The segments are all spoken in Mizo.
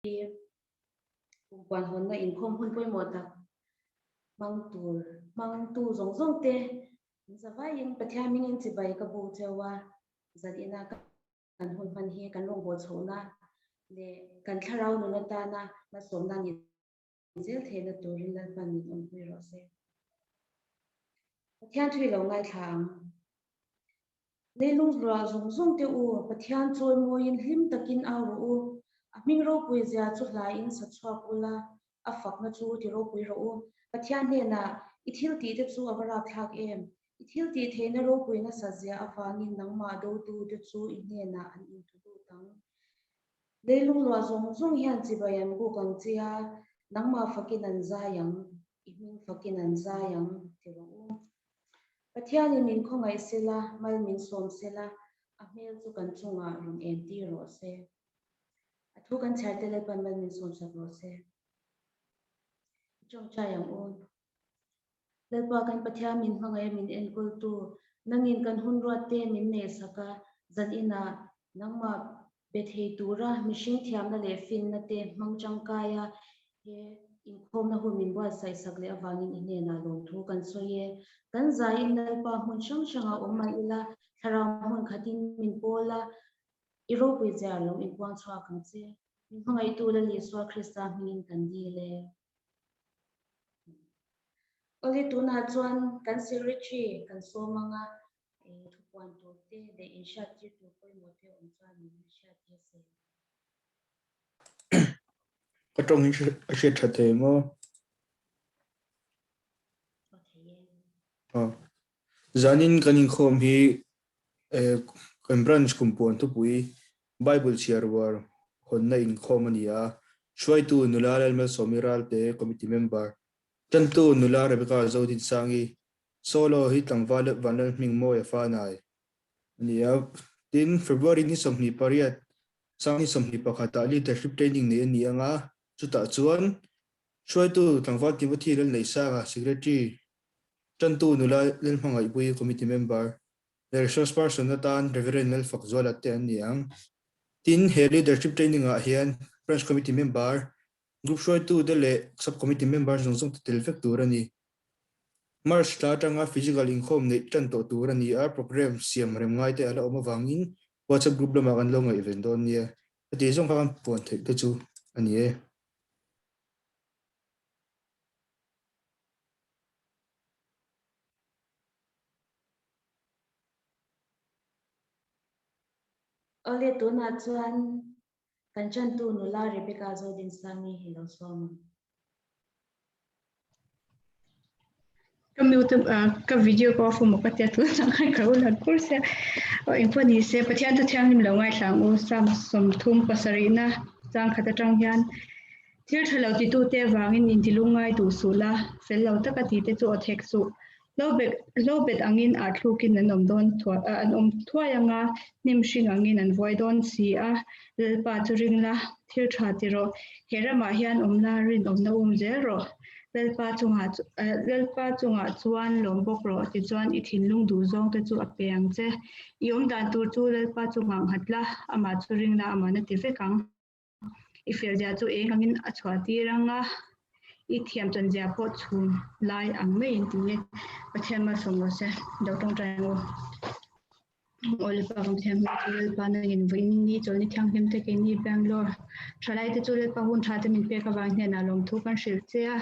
Kumpuan hawnna inkhawm hun pawimawh tak hmang tur hmangtu zawng zawng te in zavaiin Pathian hmingin chibai ka bu cheu a, zan ina kan hun hman hi kan rawngbâwl chhohna leh kan thlarau nun atana malsawmna ni zel theihna turin Lalpan min awmpui rawh se. Pathian thu i lo ngaithla ang. Leilung ruah zawng zawng te u, Pathian chawi mawiin hlim takin au rawh u. A hming ropui zia chu hlaiin sa chhuak ula, a fakna chu ti ropui rawh u. Pathian hnenah, I thil tih te chu a va rapthlak em? I thil tih theihna ropui nasa zia avangin nangmah dotu te chu i hnenah an intu lut ang. Leilung luah zawng zawng hian chibai an buk ang che a, nangmah fakin an zai ang, i hming fakin an zai ang, ti rawh u. Pathianin min khawngaih sela, mal min sawm sela, a hmel chu kan chungah rawn entir rawh se. A thu kan chhiar te Lalpan mal min sawm sak rawh se. I tawngtai ang u. Lalpa kan Pathian min hmangaih a min enkawltu, nangin kan hun ruat te min neih sak a, zan inah nangmah be thei tura mihring thiamna leh finna te hmang tangkai a, he inkhawmna hun min buatsaih sak leh avangin i hnenah lawmthu kan sawi e. Kan zaiin Lalpa hmun hrang hrangah awm mah ila, thlarau hmun khatin min pawl a, i ropui ziar lo inpuang chhuak ang che. Min hmangaihtu Lal Isua Krista hmingin kan dil e. Awle tunah chuan kan secretary kan sawm anga thupuan tur te leh inhriattir tur pawimawh te awm chuan min hriattir se. Ka tawng hi a hriat tha thei maw? Zanin kan inkhawm hi kan branch kumpuan thupui Bible chhiar uar hawnna inkhawm a ni a. Hruaitu nula Lalmalsawmi Ralte, Committee Member, Tantu nula Rebecca Zodinsangi, Solo hi tlangval Vanlalhmingmawia Fanai a ni a. Tin, February ni 28, sang ni 21 ah Leadership Training nei a ni ang a, chutah chuan hruaitu tlangval Timothy Lalneihsanga, Secretary, Tantu nula Lalhmangaihpui, Committee Member, leh Resource Person atan Reverend Lalfakzuala te an ni ang. Tin, he Leadership Training ah hian Branch Committee Member, Group hruaitu te leh Sub Committee Member zawng zawng te tel vek tur a ni. March thla atanga physical inkhawm neih tan tawh tur a ni a, programme siam rem ngai te a la awm avangin WhatsApp group lamah kan lo ngaihven dawn nia. Heti zawng kha kan puan theih te chu a ni e. Awle tunah chuan kan chantu nula Rebecca Zodinsangi hi lo sawm ang. Ka mute ka video ka off maw ka tia tun ang khan ka lo lan kur sia. Aw engpawh ni se Pathian chu thianghlim lo ngaithla ang u Psalm 37 na chang khat atang hian thil tha lo titu te avangin intilung ngai duh suh la fel lo taka ti te chu aw thek suh Hlo bet hlo bet angin ah thlukin an awm dawn thuai an awm thuai anga hnim hring angin an vuai dawn si a, Lalpa chu ring la, thil tha ti rawh, he ramah hian awm la, rinawmna um zel rawh. Lalpa chungah Lalpa chungah chuan lawm bawk rawh, tichuan i thinlung duh zawng te chu a pe ang che. I awm dan tur chu Lalpa chungah nghat la, amah chu ring la, amah na ti vek ang. I fel zia chu eng angin a chhuah tir ang a, i thiam chan zia pawh chhum lai ang maiin ti e. Pathian malsawm rawh se, do tawngtai ang u. Aw Lalpa kan Pathian hming chu Lalpa nangin vawiin ni chawlhni thianghlim te keini Bangalore thalai te chu Lalpa hun tha te min pek avang hnenah lawmthu kan hrilh che a,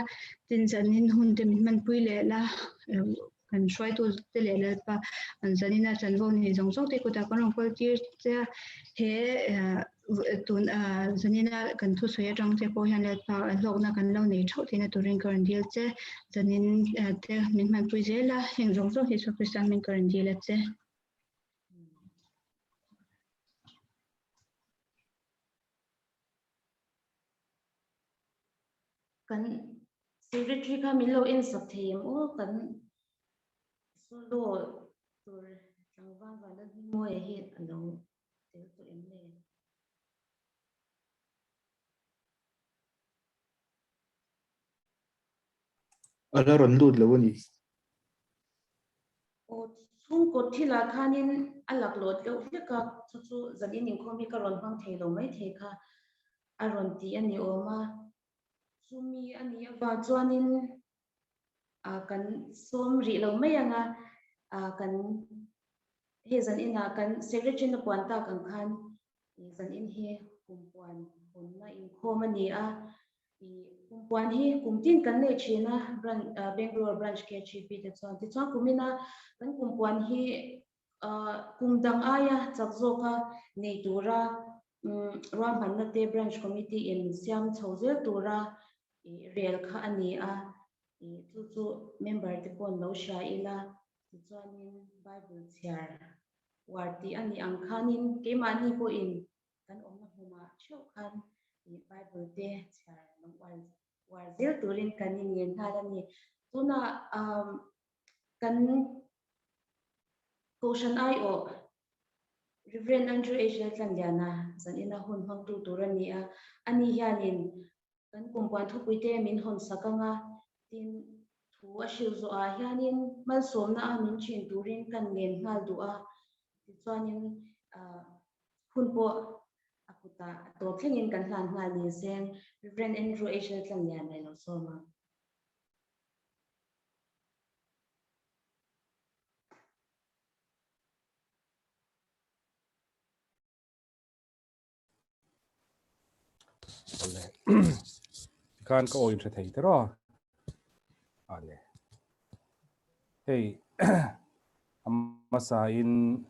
tin zanin hun te min hmanpui leh la. Kan hruaitu te leh Lalpa an zanina chanvo nei zawng zawng te kutah kan rawn kawl tir che a, he tun zanina kan thusawi atang te pawh hian Lalpa hlawkna kan lo nei theuh theihna turin ka rawn dil che, zanin te min hmanpui zel a, heng zawng zawng hi Isua Krista hming ka rawn dil a che. Kan secretary kha min lo en sak thei em aw kan solo tur tlangval Vanlalhmingmawia hi a lo tel tawh em le? A la rawn lut lo a ni. Aw chhungkaw thilah khanin a laklawh deuh hlek a, chu chu zanin inkhawm hi ka rawn hmang thei lo maithei kha. a rawn ti a ni awm a. Chumi a nih avang chuanin kan sawm rih lo mai ang a, kan hei zan inah kan secretary na puan tak ang khan zan in hi kum puan hawnna inkhawm a ni a. Kum puan hi kum tin kan nei thin a, Bangalore branch KHP te chuan. Tichuan kum ina kan kum puan hi kum dang aia chak zawka nei tura ruahmanna te branch committee in siam chho zel tura rel kha a ni a. Chu chu member te pawh an lo hria ila, tichuanin Bible chhiar uar tih a nih ang khanin keimahni pawhin kan awmna hmunah theuh khan Bible te chhiar lo uar zel turin kan inngen nghal a ni. Tunah kan Kohhran aiawh Rev. Andrew H. Laltlanliana zanina hun hmangtu tur a ni a, ani hianin kan kumpuan thupuite min hawn sak ang a, tin thu a hrilh zawhah hianin malsawmna a min thin turin kan ngen nghal duh a, tichuanin hun pawh a kutah a tawp thlengin kan hlan nghal ni seng Rev. Andrew H. Laltlanliana i lo sawm ang. Ole. Khan ka awin hre thei tero. Ale. Hei amasa in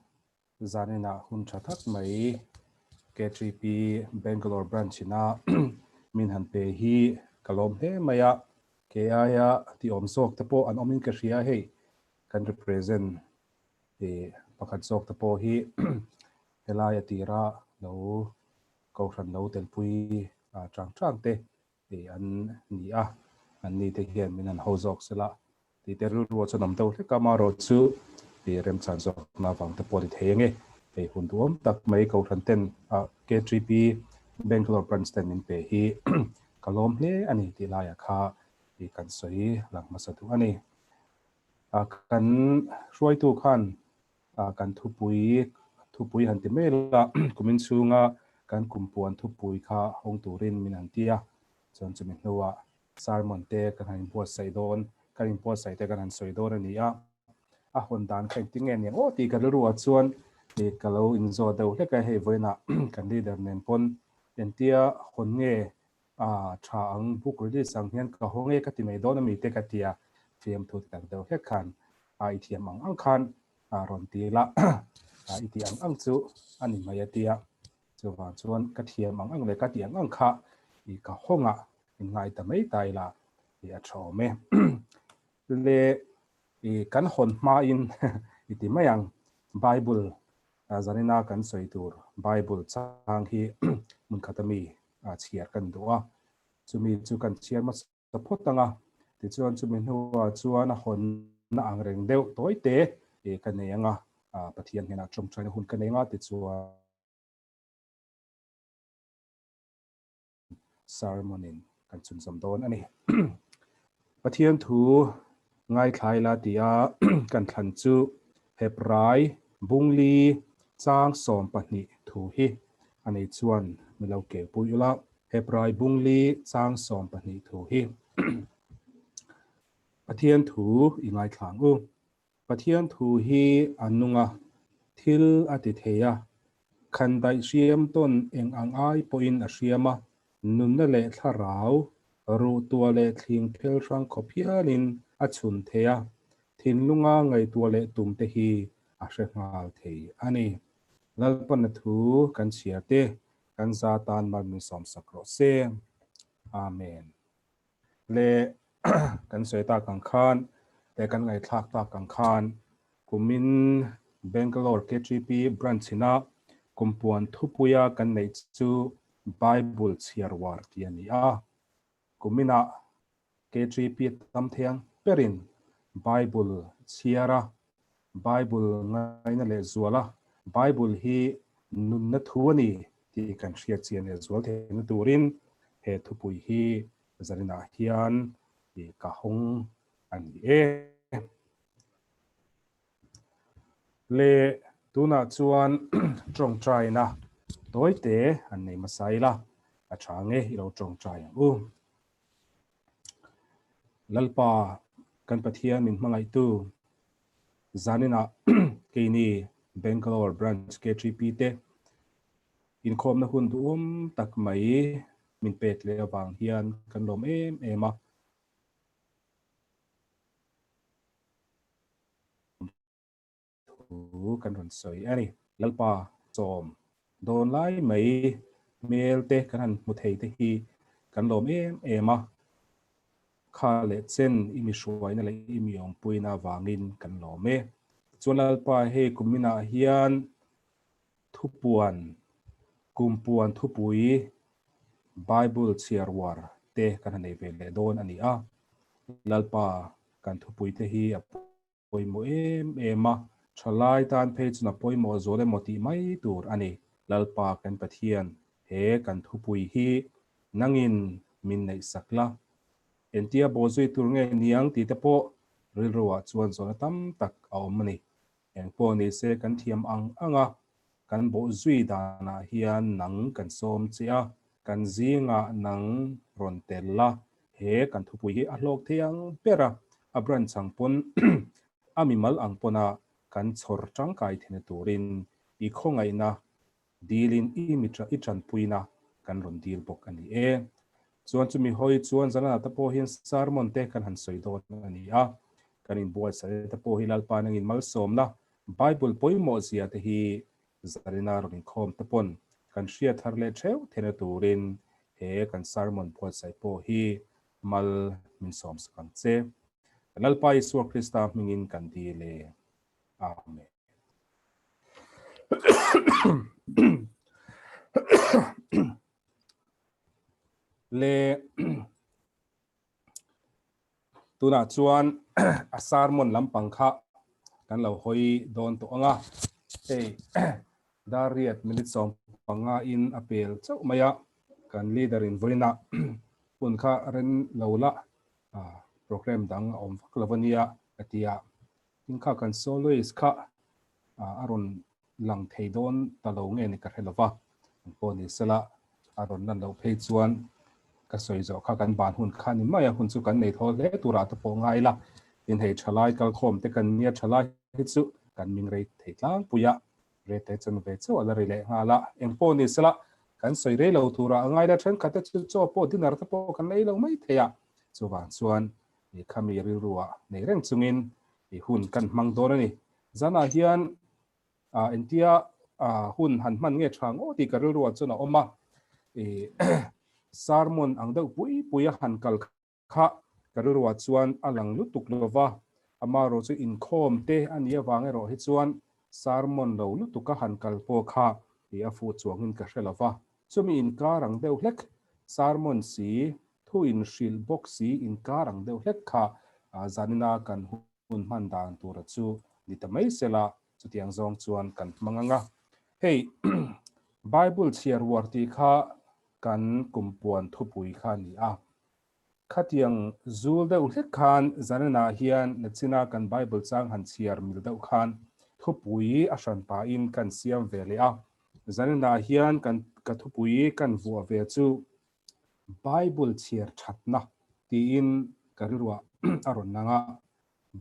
zanina hun tha tak mai K3P Bangalore branch ina min han pe hi ka lawm hle mai a. Kei aia ti awm zawk te pawh an awmin ka hria hei kan represent pakhat zawk te pawh hi helai a tira lo kohhran lo telpui chang chang te an ni a, an ni te hian min han ho zawk sela tih te rilru a chuan awm deuh hlek a, amaherawh chu remchan zawkna avang te pawh a ni thei ange. Hei hun duhawm tak mai kohhran ten K3P Bangalore branch ten min pe hi ka lawm hle a ni tih laiah kha kan sawi lang hmasa duh a ni. Kan hruaitu khan kan thupui thupui han ti mai la kumin chhunga kan kumpuan thupui kha hawng turin min han ti a, chuan chumi hnuah sermon te kan han inbuatsaih dawn, kan inbuatsaih te kan han sawi dawn a ni a, a hawn dan kha engtin nge nia aw tih ka rilruah chuan ka lo inzawt deuh hlek a, hei vawiinah kan leader nen pawn entia hawn nge a tha ang book release ang hian ka haw nge ka ti mai dawn a mi te ka tia fiamthu ti tak deuh hlek khan a i thiam ang ang khan a rawn ti la a i ti ang ang chu a ni mai a tia chuvang chuan ka thiam ang ang leh ka ti ang ang kha i ka hawnga in ngai ta mai ta ila i a tha awm e le i kan hawn hma in i ti mai ang Bible zanina kan sawi tur Bible chang hi hmun khat ami chhiar kan duh a chumi chu kan chhiar hmasa phawt ang a tichuan chumi hnuah chuan a hawnna ang reng deuh tawi te ka nei ang a Pathian hnenah tawngtaina hun ka nei ang a tichuan sermon in kan chhunzawm dawn a ni. Pathian thu ngaithlai la tia kan thlan chu Hebrai bungli chang 12 thu hi a nei chuan mi lo keu pui ula. Hebrai bungli chang 12 thu hi Pathian thu i ngaithla ang u. Pathian thu hi a nung a, thil a ti thei a, khandaih hriam tawn eng ang ai pawhin a hriam a, nunna leh thlarau, ruhtuah leh thling phel hrang khawp hialin a chhun thei a, thinlunga ngaihtuah leh tum te hi a hre nghal thei a ni. Lalpana thu kan chhiar te, kan za tan mal min sawmsak rawh se. Amen. Le kan sawi tak ang khan leh kan ngaihthlak tak ang khan kumin Bangalore KTP branch ina kumpuan thupuia kan neih chu Bible chhiar war tih a ni a. Kuminah KTP tam thei ang berin Bible chhiar a, Bible ngaina leh zual a, Bible hi nunna thu a ni tih kan hriat chian leh zual theihna turin he thupui hi zaninah hian ka hawng a ni e. Le tunah chuan tawngtaina tawite an nei hmasa ila. A tha nge i lo tawngtai ang u. Lalpa kan Pathian min hmangaihtu zaninah keini Bangalore Branch KTP te inkhawmna hun duhawm tak mai min pek leh avang hian kan lawm em em a. Thu kan rawn sawi a ni. Lalpa chawm dawn lai mai hmel te kan han hmu thei te hi kan lawm em em a, kha leh chen i mi hruaina leh i mi awmpuina avangin kan lawm e. Chuan Lalpa hei kuminah hian thupuan, kumpuan thupui, Bible chhiar uar te kan han nei ve leh dawn a ni a. Lalpa kan thupui te hi a pawimawh em em a, thalai tan phei chuan a pawimawh zual emaw tih mai tur a ni. Lalpa kan Pathian, he kan thupui hi nangin min neihsak la. Entia bawhzui tur nge niang tih te pawh rilruah chuan zawhna tam tak a awm a ni. Engpawh ni se kan thiam ang ang a, kan bawhzui danah hian nang kan sawm che a, kan zingah nang rawn tel la, he kan thupui hi a hlawk thei ang ber a, a branch ang pawn a mimal ang pawna kan chhawr tangkai theihna turin i khawngaihna dilin i mi i tanpuina kan rawn dil bawk a ni e. Chuan chumi hawi chuan Zanana te pawh hian sermon te kan han sawi dawn a ni a, kan inbuatsaih te pawh hi Lalpa nangin malsawmna Bible pawimawh zia te hi Zarina rawn inkhawm te pawn kan hriat thar leh theuh theihna turin he kan sermon buatsaih pawh hi mal min sawm sak ang che. Lalpa Isua Krista hmingin kan dil e. Amen. Le tunah chuan a sermon lampang kha kan lo hawi dawn tawh ang a, hei dar riat minute 15 in a pel chauh mai a, kan leader in vawiinah hun kha ren lo la program dang a awm vak lo a nia a ti a, tin kha kan soloist kha a rawn lang thei dawn ta lo nge ni ka hre lo va, an pawh ni sela a rawn lan loh phei chuan ka sawi zawh kha kan ban hun kha ni mai a, hun chu kan nei thawl hle turah te pawh ngai ila, tin hei thalai kalkhawm te kan nia thalai hi chu kan ming rei thei tlangpui a, re te chuan ve chauh a la ri leh nghal a, eng pawh ni sela kan sawi rei lo turah a ngai la, thenkhat te chu chaw pawh dinner te pawh kan ei lo mai thei a, chuvang chuan i khami rilruah nei reng chungin i hun kan hmang dawn a ni. Zanah hian entia hun han hman nge tha ngawt tih ka rilruah chuan a awm a, i sermon ang deuh pui pui a han kal kha ka rilruah chuan a lang lutuk lo va, amaherawh chu inkhawm te a nih avang erawh hi chuan sermon lo lutuk a han kal pawh kha i a fuh chuangin ka hre lo va, chumi inkar ang deuh hlek sermon si Thu inhrilh bawk si inkar ang deuh hlek kha zanina kan hun hman dan tura chu ni ta mai sela, chutiang zawng chuan kan hmang ang a. Hei Bible chhiar uar tih kha kan kumpuan thupui kha a ni a. Khatiang zul deuh hlek khan zaninah hian nachina kan Bible chang han chhiar mil deuh khan thupui a hran pahin kan siam ve leh a. Zaninah hian kan ka thupui kan vuah ve chu Bible chhiar thatna tiin ka rilruah a rawn lang a,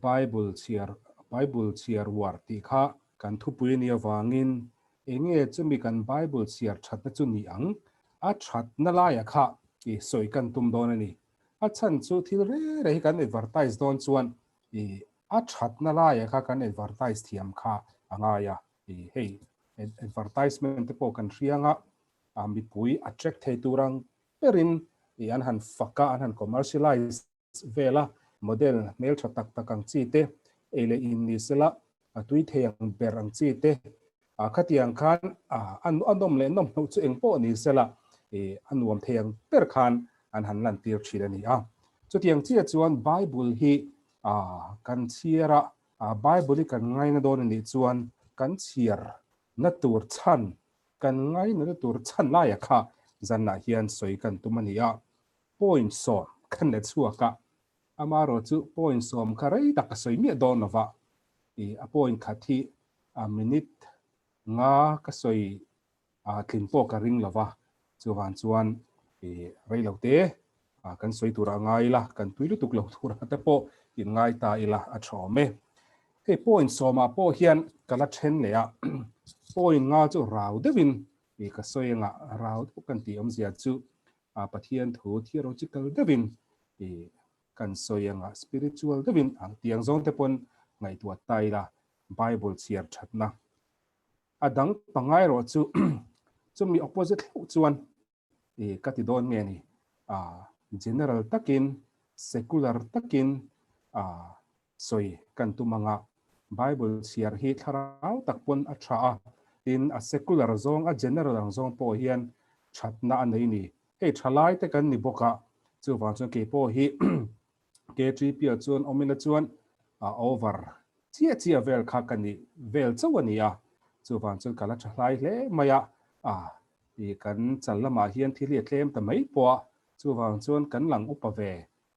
Bible chhiar Bible chhiar uar tih kha kan thupui a nih avangin enge chumi kan Bible chhiar thatna chu ni ang? A thatna laiah kha i sawi kan tum dawn a ni. A chhan chu thil re re hi kan advertise dawn chuan i a thatna laiah kha kan advertise thiam kha a ngai a, i hei advertisement te pawh kan hriang a, a mipui attract thei tur ang berin ih an han fak a, an han commercialize vel a, model hmeltha tak tak ang chi te, ei leh in ni sela a tui thei ang ber ang chi te, ah khatiang khan ah a nawm leh nawm loh chu eng pawh ni sela ih a nuam thei ang ber khan an han lantir thin a ni a. Chutiang chiah chuan Bible hi ah kan chhiar a, ah Bible hi kan ngaina dawn a nih chuan kan chhiar na tur chhan Kan ngainatna tur chhan laia kha zanah hian sawi kan tum a ni a, point 10 kan let chhuak a, amaherawh chu point 10 kha rei tak ka sawi miah dawn lova, i a point khat hi a minute nga ka sawi tlin pawh ka ring lova, chuvang chuan. I rei lo te kan sawi turah ngai ila, kan tui lutuk lo turah te pawh in ngai ta ila a tha awm e. Hei point sawmah pawh hian ka la then leh a, point nga chu rau deuhin i ka sawi anga rau deuh kan tih awmzia chu Pathian thu theological deuhin i kan sawi anga spiritual deuhin ang tiang zawng te pawn ngaihtuah ta ila Bible chhiar thatna a dang pangai erawh chu chumi opposite hlauh chuan i ka ti dawn nge ni a general takin secular takin a sawi kan tum anga Bible chhiar hi thlarau tak pawn a tha a tin a secular zawng a general ang zawng pawh hian thatna a nei ni hei thalai te kan ni bawk a chuvang chuan kei pawh hi KTP ah chuan awm ila chuan a over chiah chiah vel kha ka ni vel chauh a ni a chuvang chuan ka la tha hlai hle mai a a I kan chal lamah hian thil hi a tlem ta mai pawh a, chuvang chuan kan lang upa ve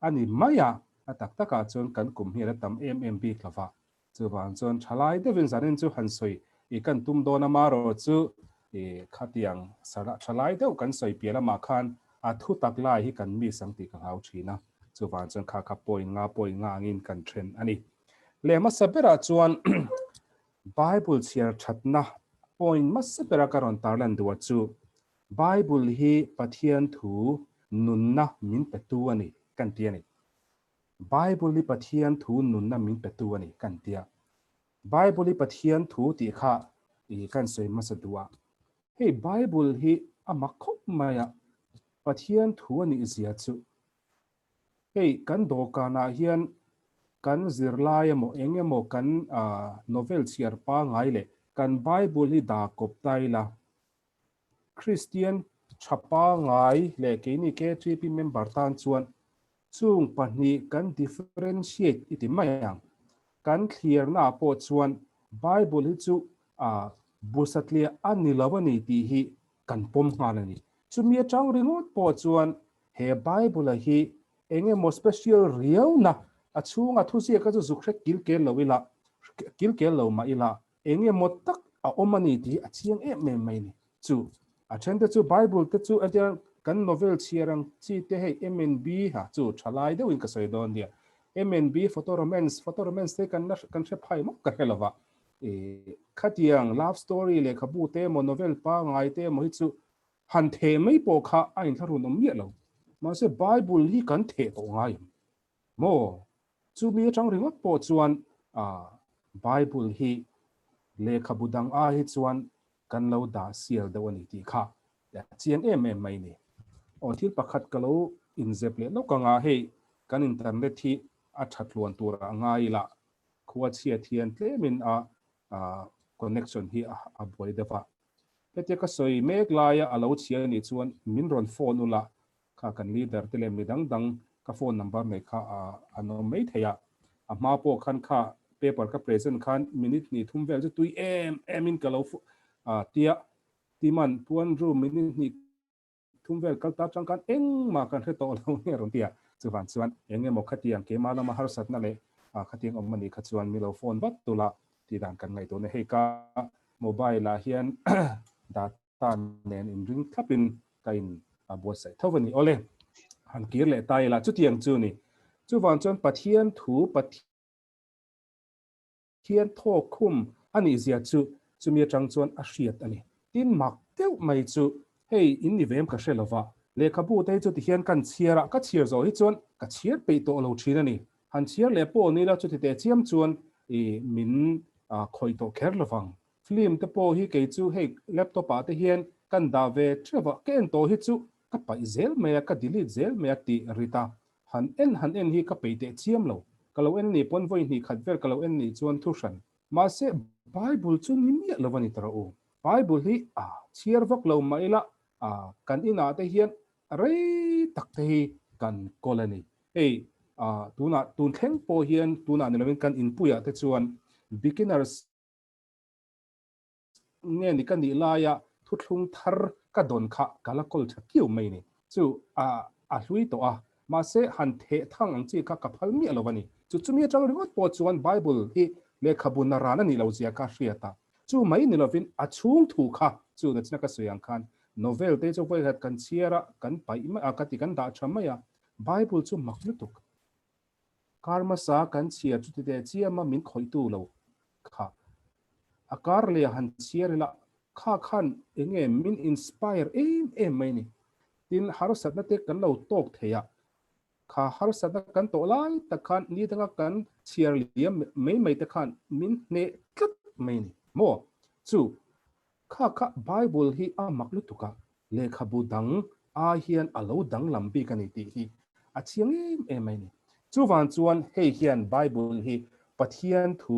a ni mai a, a tak takah chuan kan kum hi a la tam em em bik lo va. Chuvang chuan thalai deuhin zanin chu han sawi i kan tum dawn a marawh chu i khatiang thalai deuh kan sawi piah lamah khan a thu tak lai hi kan miss ang tih ka hlau thin a, chuvang chuan kha kha point nga point nga angin kan then a ni. Leh hmasa berah chuan Bible chhiar thatna point hmasa bera ka rawn tarlan duh a chu Bible hi Pathian thu nunna min petu a ni kan ti a ni. Bible hi Pathian thu nunna min petu a ni kan ti a. Bible hi Pathian thu tih kha i kan sawi hmasa duh a. Hei Bible hi a mak khawp mai a, Pathian thu a nih zia chu Hei kan dawhkanah hian kan zirlai emaw eng emaw kan novel chhiar pangngai leh kan Bible hi dah kawp ta ila, Kristian tha pangngai leh keini KTP member tan chuan chung pahnih kan differentiate i ti mai ang. Kan thlirnaah pawh chuan Bible hi chu bu satliah a ni lo a ni tih hi kan pawm nghal a ni. Chumi atang ringawt pawh chuan He Bible-a hi eng emaw special riauna a chhunga thuziaka chu zuk hre kilkel lo ila, kilkel lo mah ila, eng emaw tak a awm a ni tih hi a chiang em em mai ni. Chu a thente chu Bible te chu entir kan novel chhiar ang chi te hei MNB ha chu thalai deuhin ka sawi dawn nia. MNB photo romance, photo romance te kan la kan hre phai mawp ka hre lova. E khatiang love story lehkhabu te emaw novel pangngai te emaw hi chu Han theh mai pawh kha a inthlahrun awm miah lo. Mahse Bible hi kan theh tawh ngai em? Maw? Chumi atang ringawt pawh chuan Bible hi lehkhabu dang ai hi chuan kan lo dah sial deuh a ni tih kha a chiang em em mai ni. Aw thil pakhat ka lo inzep leh lawk anga hei kan internet hi a tha tluan turah a ngai ila khua chhiat hian tlemin a connection hi a buai deuh a. Hetia ka sawi mek laia a lo chhia anih chuan min rawn phone ula, kha kan leader te leh mi dang dang ka phone number nei kha an awm mai thei a. A hma pawh khan kha paper ka present khan minute hnih thum vel chu tui em em in ka lo tia Timan puan room minute hnih Thum vel kal ta chang khan engmah kan hre tawh lo nge rawn ti a, chuvan chuan eng emaw khatiang keimah lama harsatna leh khatiang awm a nih kha chuan mi lo phone vat tula tih dan kan ngaihtuah na. Hei ka mobile ah hian data nen inring thlapin ka in buatsaih tho a ni. Awle, han kir leh ta ila chutiang chu ni. Chuvan chuan Pathian thu Pathian thawk khum a nih zia chu chumi atang chuan a hriat a ni. Tin mak deuh mai chu hei in ni vem ka hre lova, lehkhabu te hi chu tihian kan chhiar a, ka chhiar zawh hi chuan ka chhiar peih tawh lo thin a ni. Han chhiar leh pawh ni la chuti teh chiam chuan i min khawih tawh kher lovang. Film te pawh hi kei chu hei laptop ah te hian kan dah ve theuh a, ka en tawh hi chu ka paih zel mai a, ka delete zel mai a tih rit a, Han en han en hi ka peih teh chiam lo. Ka lo en ni pawn vawi hnih khat vel ka lo en nih chuan thu hran. Mahse Bible chu ni miah lo a ni tawh u. Bible hi a chhiar vak lo mah ila a kan inah te hian rei tak te hi kan kawl a ni. Hei a tunah tun thleng pawh hian tunah ni lovin kan inpuiah te chuan beginners nge ni ka nih laia thuthlung thar ka dawn kha ka la kawl tha kiau mai ni. Chu a a hlui tawh a, mahse han theh thang ang chi kha ka phal miah lo a ni. Chu chumi atang ringawt pawh chuan Bible hi lehkhabu naran a nih lo zia ka hriat a, chu mai ni lovin a chhung thu kha chu nachina ka sawi ang khan Novel te chu vawikhat kan chhiar a, kan paih mai a, ka ti kan dah tha mai a, Bible chu mak lutuk. Kar hmasa kan chhiar chu titeh chiam a min khawihtu lo kha. A kar leh a han chhiar ila kha khan enge min inspire em em mai ni. Tin, harsatna te kan lo tawk thei a, kha harsatna kan tawh lai tak khan ni danga kan chhiar liam mai mai te khan min hneh tlat mai ni maw? Chu kha kha Bible hi a mak lutuk a, lehkhabu dang ai hian a lo danglam bik a ni tih hi a chiang em em mai ni. Chuvang chuan hei hian Bible hi Pathian thu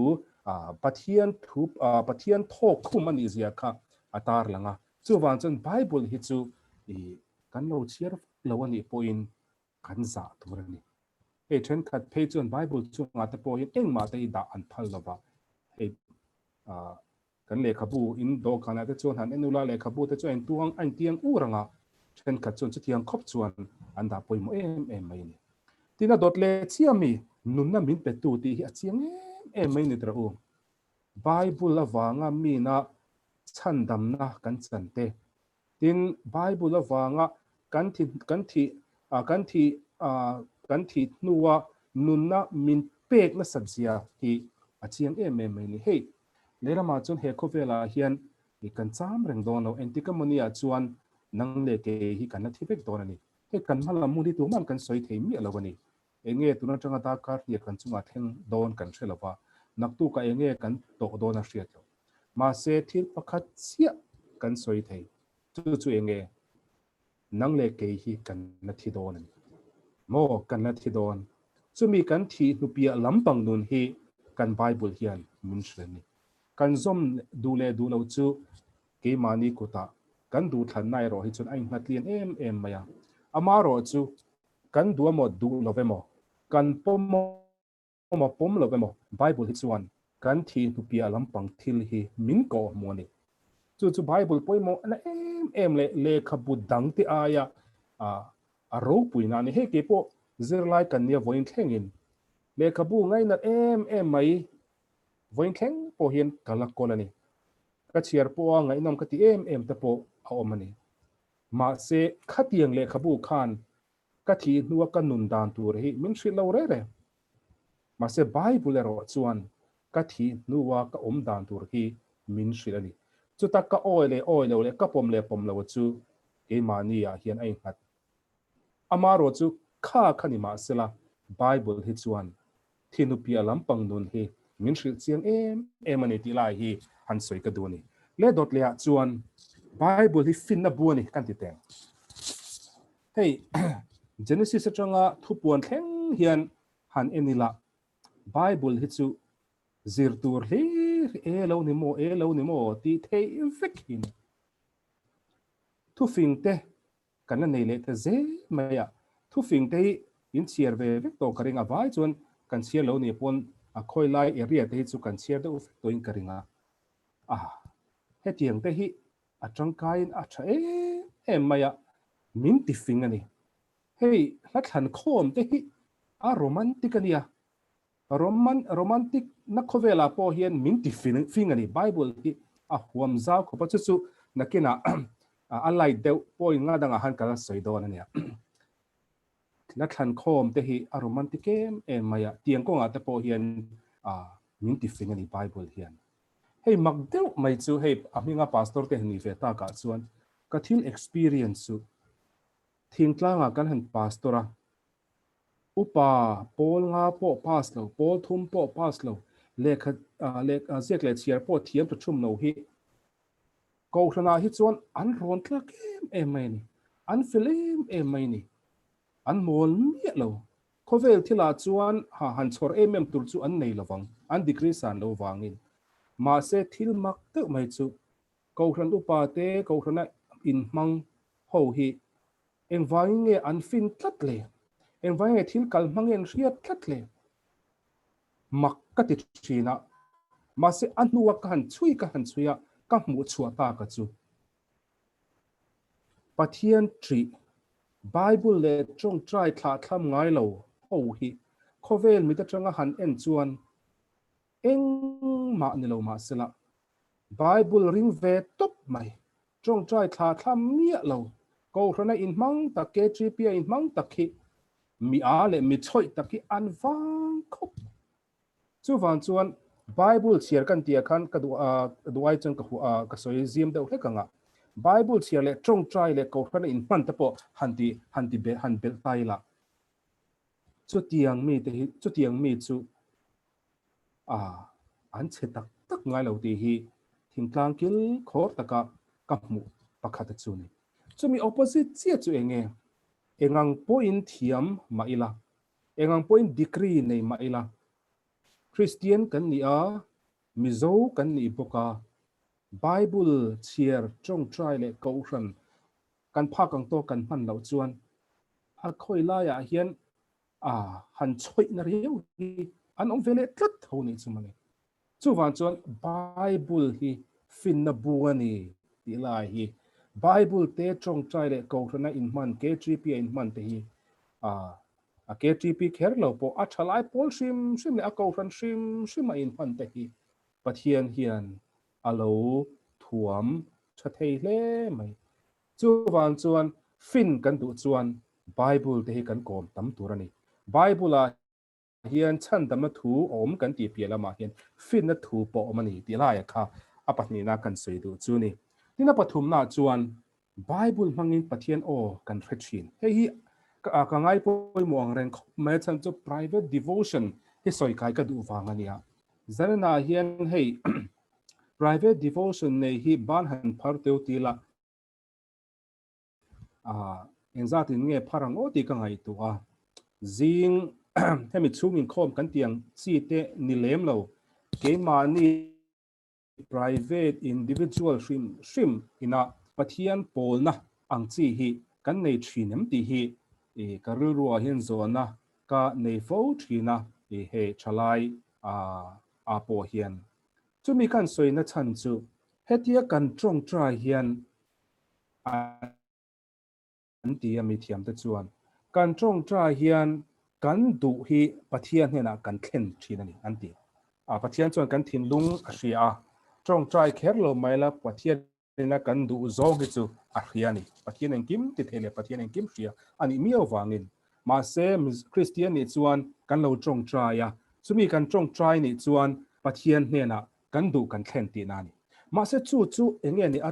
Pathian thu Pathian thawk khum a nih zia kha a tarlang a. Chuvang chuan Bible hi chu kan lo chhiar vak lo a nih pawhin kan zah tur a ni. Hei thenkhat phei chuan Bible chungah te pawhin engmah te hi dah an phal lo va, hei kan lehkhabu in dawhkanah te chuan han en ula lehkhabu te chu a intuang a intiang ur ang a, thenkhat chuan chutiang khawp chuan an dah pawimawh em em mai a ni. Tin a dawt leh chiah mi nunna min petu tih hi a chiang em em mai ni tawh u. Bible avanga mina chhandamna kan chan te, tin Bible avanga kan thi kan thi kan thi kan thi hnua nunna min pek nasat zia hi a chiang em em mai ni. Hei lehlamah chuan he khawvelah hian kan cham reng dawn lo, engtik emawni ah chuan nang leh kei hi kan la thi vek dawn a ni. Hei kan hmalam hmun hi tumah kan sawi thei miah lo a ni. Enge tun atanga darkar hniak kan chungah thleng dawn kan hre lova, naktukah enge kan tawh dawn a hriat loh. Mahse thil pakhat chiah kan sawi thei, chu chu enge? Nang leh kei hi kan la thi dawn a ni. Maw kan la thi dawn? Chumi kan thih hnupiah lampang nun hi kan Bible hian min hrilh a ni. Kan zawm duh leh duh lo chu keimahni kutah kan duhthlanna erawh hi chuan a innghatlian em em mai a. Amaherawhchu Kan duh emaw duh lo emaw, kan pawm emaw pawm lo emaw, Bible hi chuan kan thih hnupiah lampang thil hi min kawh hmu a ni. Chu chu Bible pawimawh na em em leh lehkhabu dangte aia a ropui na a ni. Hei kei pawh zirlai kan nia vawiin thlengin lehkhabu ngainat em em mai vawiin thleng pawh hian ka la kawl a ni. Ka chhiar pawha ngaihnawm ka ti em em te pawh a awm a ni. Mahse, khatiang lehkhabu khan ka thih hnua ka nun dan tur hi min hrilh lo reh reh. Mahse, Bible erawh chuan ka thih hnua ka awm dan tur hi min hrilh a ni. Chuta ka awi leh awi lo leh ka pawm leh pawm lo chu keimahni ah hian a innghat. Amaherawh chu kha kha ni mahsela Bible hi chuan Thinupiah lampang nun hi min hrilh chiang em em a ni tih lai hi han sawi ka duh a ni. Le dawt lehah chuan Bible hi finna bu a ni kan ti teng. Hei Genesis atanga thupuan thleng hian han en ila Bible hi chu zir tur hlir e lo ni maw e lo ni maw tih theih vek hi ni. Thufing te Kan la nei leh ta zel mai a, thufing te hi in chhiar ve vek tawh ka ring a, vai chuan kan chhiar lo nih pawn a khawi lai area te hi chu kan chhiar deuh vek tawhin ka ring a, a hetiang te hi a tangkaiin a tha em em mai a, min ti fing a ni. Hei hla thlan khawm te hi a romantic a nia, Roman romantic na khawvelah pawh hian min ti fing a ni. Bible hi a huam zau khawp a, chu chu nakinah a light deuh point nga dangah han kal a sawi dawn a nia. La thlan khawm te hi a romantic em em mai a, tiang kawngah te pawh hian min ti fing a ni Bible hian. Hei mak deuh mai chu hei a hminga pastor te han nih ve takah chuan ka thil experience chu thingtlangah kan han pastor a, Upa pawl nga pawh pass lo, pawl thum pawh pass lo, lehkha ziak leh chhiar pawh thiam ta thum lo hi Kohhranah hi chuan an rawn tlak em em mai a ni. An fel em em mai a ni. An mawl miah lo. Khawvel thilah chuan ha han chhawr em em tur chu an nei lo vang, an degree san lo vangin. Mahse thil mak deuh mai chu Kohhran upa te, Kohhrana inhmang ho hi Engvangin nge an fin tlat le? Engvangin nge thil kal hmang en hriat tlat le? Mak ka ti thin a, mahse a hnua ka han chhui ka han chhui a, ka hmuh chhuah ta ka chu. Pathian ṭih, Bible leh ṭawngṭai thlahthlam ngai lo ho hi khawvel mit aṭanga han en chuan engmah ni lo mahsela Bible ring ve tawp mai. Tawngtai thla thla miah lo, Kohhrana inhmang tak, KTP-a inhmang tak hi mi a leh mi chhawih tak hi an vang khawp. Chuvang chuan Bible chhiar kan tihah khan ka duh duh ai chuan ka ka sawi zim deuh hlek ang a. Bible chhiar leh tawngtai leh Kohhrana inhman te pawh han ti han ti han belh ta ila. Chutiang mite hi chutiang mi chu a an chhe tak tak ngai lo tih hi thingtlang kil khawr taka ka hmuh pakhat a chu ni. Chumi opposite chiah chu eng nge? Engang pawhin thiam mah ila, engang pawhin degree nei mah ila, Kristian kan ni a, Mizo kan nih bawk a, Bible chhiar tawngtai leh kohhran kan phak ang tawk kan hman loh chuan a khawi laiah hian a han chhawihna riau hi an awm ve leh tlat tho nih chu mawle. Chuvang chuan Bible hi finna bu a ni tih lai hi Bible te tawngtai leh Kohhrana inhman KTP a inhman te hi a KTP kher lo pawh a thalai pawl hrim hrim leh a Kohhran hrim hrim a inhman te hi Pathian hian a lo thuam tha thei hle mai. Chuvang chuan fin kan duh chuan Bible te hi kan kawm tam tur a ni. Bible ah hian chhandamna thu a awm kan tih piah lamah hian finna thu pawh a awm a ni tih laiah kha a pahnihna kan sawi duh chu ni. Tin a pathumnaah chuan Bible hmangin Pathian aw kan hre thin. Hei hi ka ngai pawimawh ang reng khawp mai a chhan chu private devotion hi sawi kai ka duh vang a nia. Zanenah hian hei private devotion nei hi ban han phar teu ti la Engzatin nge phar ang aw tih ka ngaihtuah a, zing hemi chhung inkhawm kan tih ang chi te ni lem lo, keimahni private individual hrim hrim ina Pathian pawlna ang chi hi kan nei thin em tih hi ka rilruah hian zawhna ka nei fo thin a, hei thalai ah pawh hian. Chumi kan sawina chhan chu hetia kan tawngtai hian an ti a mithiamte chuan kan tawngtai hian kan duh hi Pathian hnenah kan thlen thin a ni an ti. A Pathian chuan kan thinlung a hria a, tawngtai kher lo mai la Pathian hnena kan duh zawng hi chu a hria a ni. Pathian engkim ti thei leh Pathian engkim hria a nih miau vangin. Mahse Kristian nih chuan kan lo tawngtai a, chumi kan tawngtai nih chuan Pathian hnenah kan duh kan thlen tihna a ni. Mahse chu chu eng nge ni a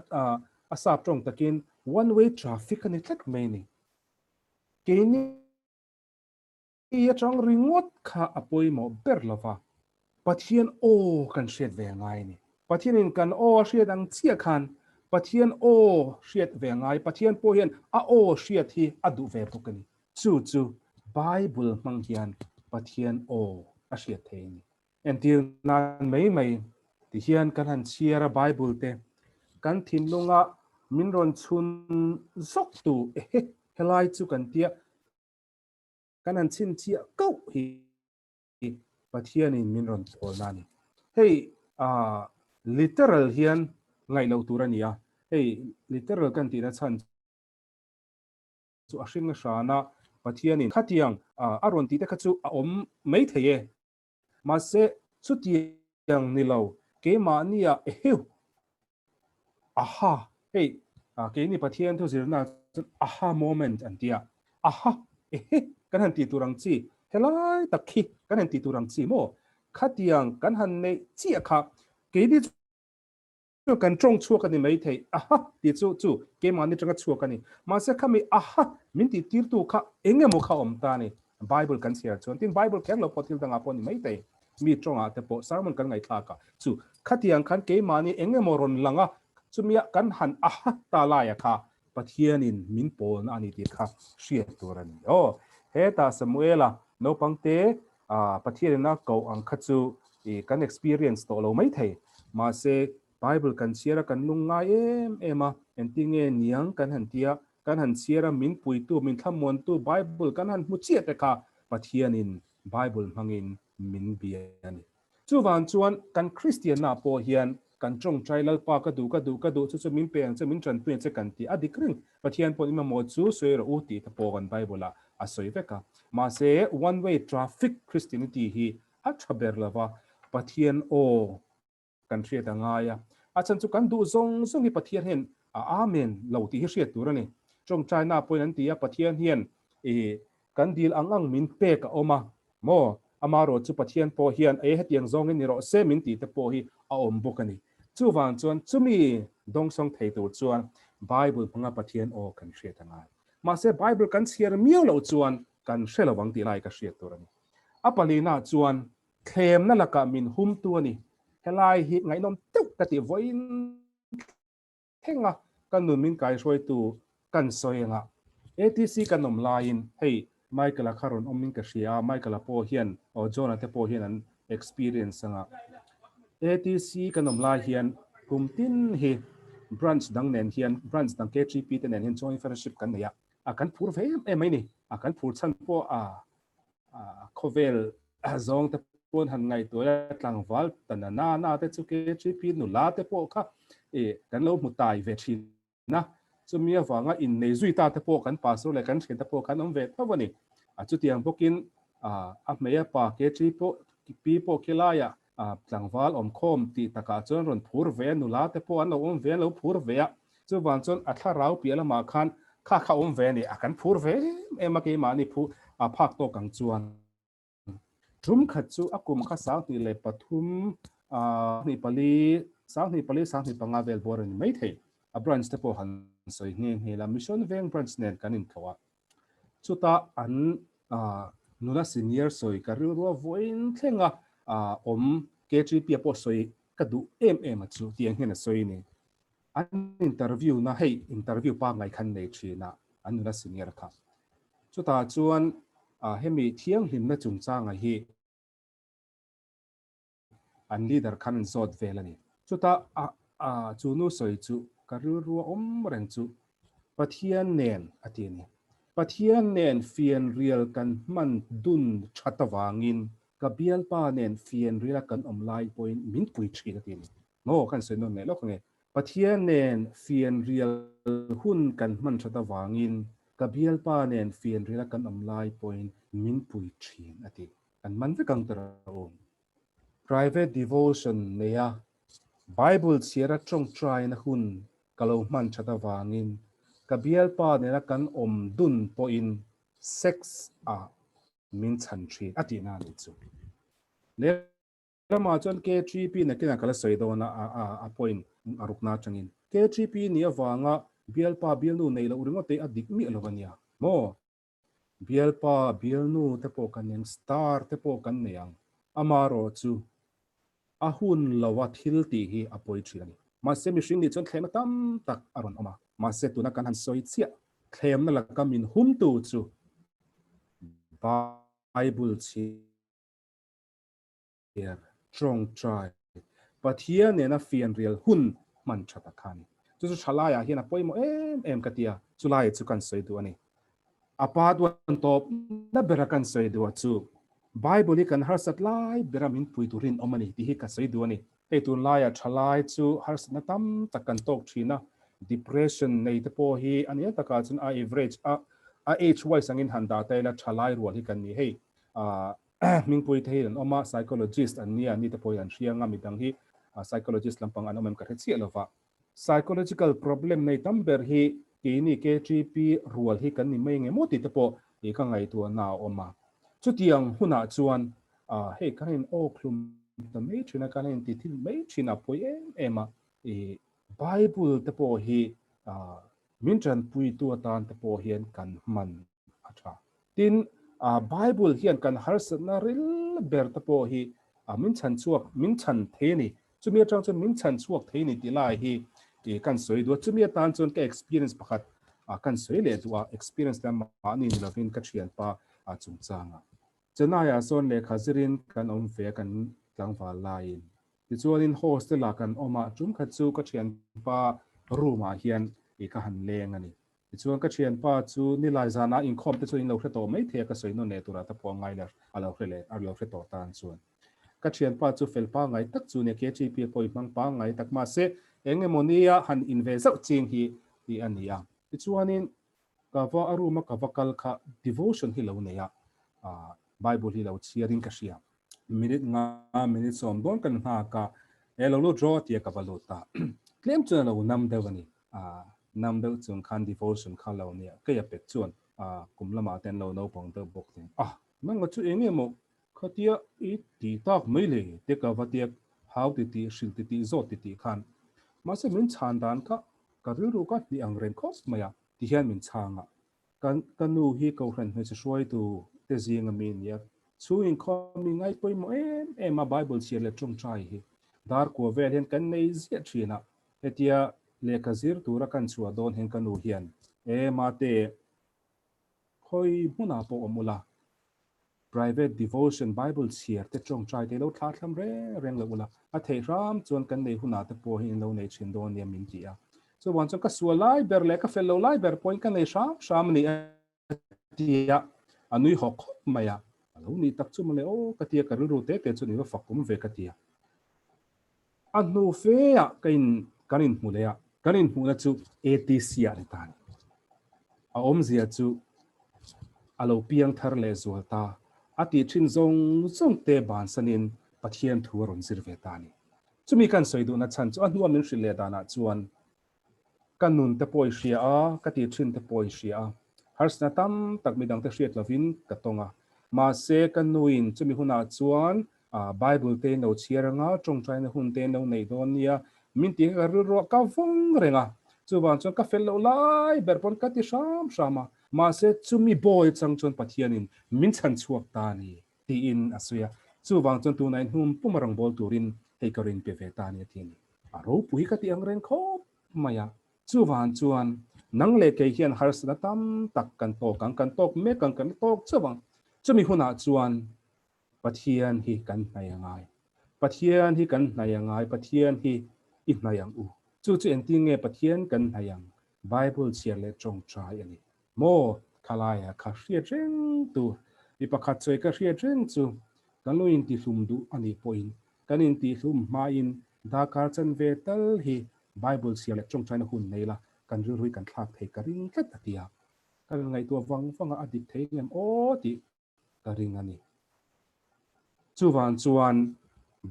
a sap tawng takin one way traffic a ni tlat mai ni. Keini atang ringawt kha a pawimawh ber lova, Pathian aw kan hriat ve ngai a ni. Pathianin kan aw a hriat ang chiah khan Pathian aw hriat ve ngai, Pathian pawh hian a aw hriat hi a duh ve bawk a ni. Chu chu Bible hmang hian Pathian aw a hriat thei a ni. Entir nan mai mai ti hian kan han chhiar a Bible te kan thinlunga min rawn chhun zawk tu ehe helai chu kan tia kan han chhinchhiah kauh hi Pathianin min rawn thawl na a ni. Hei literal hian ngaih loh tur a ni a, hei literal kan tihna chhan chu a hring a hran a, Pathianin khatiang a rawn tih te kha chu a awm mai thei e. Mahse, chutiang ni lo, keimahnia eheu, aha, hei, keini Pathian thu zirna chuan aha moment an ti a, aha, ehe kan han tih tur ang chi, helai tak khi kan han tih tur ang chi maw? Khatiang kan han neih chiah kha keini chu kan tawng chhuak a ni mai thei, aha tih chu chu keimahni atanga chhuak a ni. Mahse khami aha min tih tirtu kha eng emaw kha awm ta a ni. Bible kan chhiar chuan tin Bible kher lo pawh thil dangah pawh ni mai thei. Mi tawngah te pawh sermon kan ngaihthlak a, chu khatiang khan keimahni eng emaw rawn lang a, chumia kan han aha ta laia kha Pathianin min pawlna a ni tih kha hriat tur a ni. Aw, hetah Samuela naupangte Pathianin a koh ang kha chu kan experience tawh lo mai thei. Mahse, Bible kan chhiar a, kan lung ngai em em a, engtinge niang kan han tia, kan han chhiar a, min puitu, min thlamuantu Bible kan han hmu chiah te kha Pathianin Bible hmangin min bia a ni. Chuvang chuan kan Kristianna pawh hian kan tawngtai Lalpa ka duh ka duh ka duh chu chu min pe ang che min tanpui ang che kan ti a dik reng. Pathian pawhin i mamawh chu sawi rawh u tih te pawh kan Bible ah a sawi vek a. Mahse one way traffic Christianity hi a tha ber lova Pathian aw kan hriat a ngai a. A chhan chu kan duh zawng zawng hi Pathian hian A Amen lo tih hi hriat tur a ni. Tawngtaina pawhin an ti a, Pathian hian i kan dil ang ang min pek a awm a maw? Amaherawh chu Pathian pawh hian e hetiang zawngin ni rawh se min tih te pawh hi a awm bawk a ni. Chuvang chuan chumi dawngsawng thei tur chuan Bible hmanga Pathian aw kan hriat a ngai. Mahse Bible kan chhiar miau loh chuan kan hre lo ang tih lai ka hriat tur a ni. A palina chuan thlemna lakah min humtu a ni. Helai hi ngaihnawm deuh ka tih vawiin thleng a, ka nun min kaihruaitu kan sawi anga ATC kan awm laiin hei Michael-a kha rawn awmin ka hria a, Michael-a pawh hian aw John-a te pawh hian an experience anga ATC kan awm lai hian kum tin hi branch dang nen hian branch dang KTP te nen hian joint fellowship kan nei a, a kan phur ve em em mai ni, a kan phur chhan pawh a khawvel zawng te pawn han ngaihtuah ila tlangval ta na na na te chu KTP nula te pawh kha e kan lo hmu tai ve thin a, chumi avanga innei zui ta te pawh kan pastor leh kan thian te pawh khan awm ve tho a ni. A chutiang bawkin a hmei a pa KTP pawh khi laiah tlangval awmkhawm tih takah chuan rawn phur ve a, nula te pawh an lo awm ve, an lo phur ve a, chuvang chuan a thlarau piah lamah khan kha kha awm ve a ni, a kan phur ve em em a keimahni phu a phak tawk ang chuan. Tum khat chu a kum kha 2003, 24, 24, 25 vel bawr a ni maithei, a branch te pawh han sawi nghe nghe la, Mission Veng branch nen kan intlawh a, Chutah an nula senior sawi ka rilrua vawiin thlenga awm KTP a pawh sawi ka duh em em a chu tiang hian a sawi ni. An interview na hei interview pangngai khan nei thin a an nula senior kha. Chutah chuan hemi thianghlimna chungchanga hi an leader khan an zawt vel a ni. Chutah a a chu nu sawi chu ka rilru a awm reng chu Pathian nen a ti a ni. Pathian nen fianrial kan hman dun that avangin ka bialpa nen fianriala kan awm lai pawhin min pui thin a ti a ni. Maw kan sawi nawn leh lawk ange. Pathian nen fianrial hun kan hman that avangin ka bialpa nen fianriala kan awm lai pawhin min pui thin a ti. Kan man vek ang tawh rawh u. Private devotion neia Bible chhiara tawngtaina hun ka lo hman that avangin ka bialpa nena kan awm dun pawhin sex ah min chhan thin a tihna a nih chu. Lehlamah chuan KTP nakinah ka la sawi dawn a, a point a rukna atangin. KTP nih avanga bialpa bialnu neih loh ringawt hi a dik miah lo a nia maw? Bialpa, bialnu te pawh kan eng, star te pawh kan nei ang. Amaherawh chu a hun loa thil tih hi a pawi thin a ni. Mahse mihring nih chuan thlemna tam tak a rawn awm a. Mahse tuna kan han sawi chiah thlemna laka min humtu chu Bible chhiar. Tawngtai, Pathian nena fianrial hun hman tha tak kha a ni. Chu chu thalaiah hian a pawimawh em em ka ti a, chulai chu kan sawi duh a ni. A pa duan tawp na bera kan sawi duh a chu Bible hi kan harsat lai bera min pui turin awm a ni tih hi ka sawi duh a ni. Hei tunlaiah thalai chu harsatna tam tak kan tawk thin a, depression nei te pawh hi a nia takah chuan a average a a age wise angin han dah ta ila thalai rual hi kan ni hei. Hmingpui te hi an awm a, psychologist an nia, ni te pawhin an hria anga midang hi psychologist lampang an awm em ka hre chiah lova. Psychological problem nei tam ber hi keini KTP rual hi kan ni mai nge maw tih te pawh i ka ngaihtuahna a awm a. Chutiang hunah chuan hei kan in awkhlum ta mai thin a, kan in ti thil mai thin a pawi em em a, i Bible te pawh hi min tanpuitu atan te pawh hian kan hman a tha. Tin, Bible hian kan harsatna ril ber te pawh hi min chhan chhuak, min chhan thei a ni. Chumi atang chuan min chhan chhuak thei a ni tih lai hi kan sawi duh a. Chumi atan chuan ka experience pakhat kan sawi leh duh a, experience lam mahni ni lovin ka thianpa chungchangah. Chennai-ah sawn lehkha zirin kan awm ve a kan tlangval laiin. Tichuanin hostel-ah kan awm a, tum khat chu ka thianpa room-ah hian ka han leng a ni. Tichuan ka thianpa chu nilai zanah inkhawm te chu in lo hre tawh mai thei a, ka sawi nawn leh turah te pawh a ngai lo, a lo hre leh, a lo hre tawh tan chuan. Ka thianpa chu fel pangngai tak chu nia, KTP pawh i hmang pangngai tak mahse eng emaw nia han in ve zauh ching hi tih a ni a. Tichuanin ka va a room a ka va kal kha devotion hi lo nei a, Bible hi lo chhiarin ka hria. Minute nga, minute 10 dawn kan nghak a, e lo lut rawh tia ka va lut a. Tlem chuan a lo nam deuh a ni. Nam deuh chung khan devotion kha lo nia kei a pek chuan kum lamah te an lo naupang deuh bawk nen a nanga chu eng nge maw khatia i ti tak mai le te ka va tia hau ti tih hrilh ti tih zawt ti tih khan mahse min chhan dan kha ka rilru ka hnih ang reng khawp mai a ti hian min chhang a Kan ka nu hi Kohhran hmeichhe hruaitu te zinga mi nia. Chhung inkhawm mi ngai pawimawh em em a Bible chhiar leh tawngtai hi dar kua vel hian kan nei ziah thin a. Hetia lehkha zir tura kan chhuah dawn hian ka nu hian, E mate, khawi hmunah pawh awm ula, private devotion Bible chhiar te tawngtai te lo thlah thlam reng reng lo ula, a theih hram chuan kan nei hunah te pawh hi in lo nei thin dawn nia min ti a. Chuvan chuan ka sual lai ber leh ka fel lo lai ber pawhin ka nei hram hram a ni a ti a, a nui hawk khawp mai a. A lo nih tak chu mawle aw ka ti a, ka rilru te te chu ni va fak awm ve ka ti a. A hnu fe ah ka in kan inhmu leh a, kan inhmuhna chu ATC ah ni ta a ni. A awmzia chu a lo piang thar leh zual ta, a tih thin zawng zawng te bansanin Pathian thu a rawn zir ve ta a ni. Chumi kan sawi duhna chhan chu a hnua min hrilh leh danah chuan Ka nun te pawh i hria a, ka tih thin te pawh i hria a. Harsatna tam tak midang te hriat lovin ka tawng a. Mahse, ka nuin chumi hunah chuan Bible te in lo chhiar anga, tawngtaina hun te in lo neih dawn nia, min tih kha ka rilruah ka vawng reng a. Chuvang chuan ka fel loh lai ber pawn ka ti hram hram a. Mahse, chumi bawi chang chuan Pathianin min chhan chhuak ta a ni, tiin a sawi a. Chuvang chuan tunah in hnum puma rawngbâwl turin hei ka rin pe ve ta a ni a ti a ni. A ropui ka tih ang reng khawp mai a, chuvan chuan nang leh kei hian harsatna tam tak kan tawk ang, kan tawk mek ang, kan la tawk chauh ang. Chumi hunah chuan Pathian hi kan hnaih a ngai. Pathian hi kan hnaih a ngai, Pathian hi i hnaih ang u. Chu chu engtin nge Pathian kan hnaih ang? Bible chhiar leh tawngtai a ni. Maw? Khalaia kha hriat reng tur. Mi pakhat sawi ka hriat reng chu kan lo intihlum duh a nih pawhin Kan intihhlum hmain darkar chan ve tal hi Bible chhiar leh tawngtaina hun nei la, kan rilru hi kan thlak thei ka ring tlat a ti a. Ka rawn ngaihtuah vang vang a, a dik thei ngem aw tih ka ring a ni. Chuvang chuan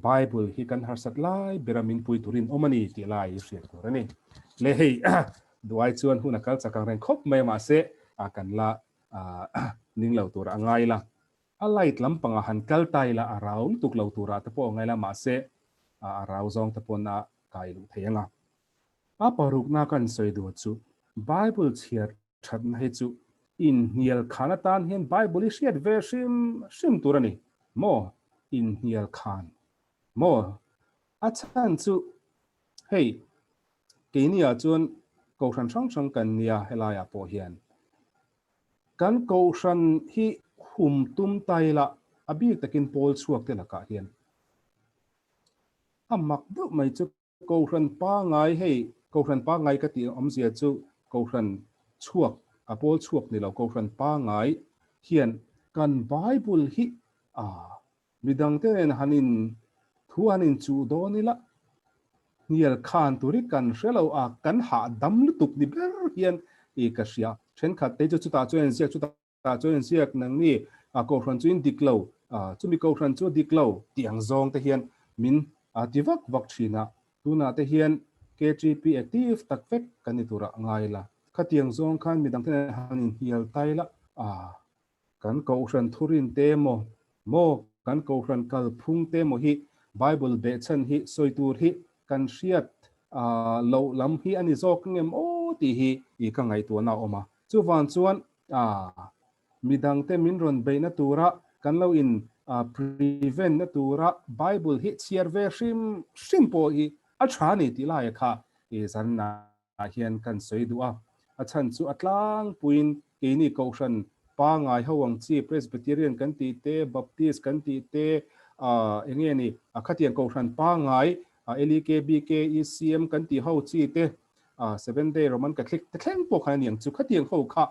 Bible hi kan harsat lai bera min pui turin awm a ni tih lai i hriat tur a ni. Le hei duai chuan hun a kal chak ang reng khawp mai a mahse kan la ning lo tur a ngai la. A light lampangah han kal ta ila a rau lutuk lo turah te pawh a ngaila mahse a rau zawng te pawn a kai luh thei anga. A parukna kan sawi duh chu Bible chhiar thatna hi chu inhnial khan atan hian Bible hi hriat ve hrim hrim tur a ni maw? Inhnial khan maw? A chhan chu hei keiniah chuan kohhran hrang hrang kan nia helaiah pawh hian Kan kohhran hi hum tum ta ila, a bik takin pawl chhuak te lakah hian a mak deuh mai chu kohhran pangai hei kohhran pangai ka tih awmzia chu kohhran chhuak a pawl chhuak ni lo kohhran pangai hian kan Bible hi a Midangte nen han in thu han in chuh dawn ila, hnial khan tur hi kan hre lo a, kan hahdam lutuk ni ber hian i ka hria. Thenkhat te chu chutah chuan in ziak, chutah chuan in ziak nangni a kohhran chu in dik lo, chumi kohhran chu a dik lo tih ang zawng te hian min ti vak vak thin a. Tunah te hian KTP active tak vek kan ni turah ngai la. Khatiang zawng khan midangte nen han in hnial ta ila, Kan Kohhran thurin te emaw, maw kan Kohhran kalphung te emaw hi Bible behchhan hi sawi tur hi kan hriat loh lam hi a ni zawk ngem aw tih hi i ka ngaihtuahna a awm a. Chuvang chuan midangte min rawn beihna tura kan lo in prevent na tura Bible hi chhiar ve hrim hrim pawh hi a tha ni tih laia kha i zanna ah hian kan sawi duh a, a chhan chu a tlangpuiin keini Kohhran pangai ho ang chi Presbyterian kan tih te, Baptist kan tih te, ah eng nge ni a khatiang Kohhran pangai ah LEK, BK, ECM kan tih ho chi te, ah Seventh Day Roman Catholic te thleng pawh khan a ni ang chu khatiang ho kha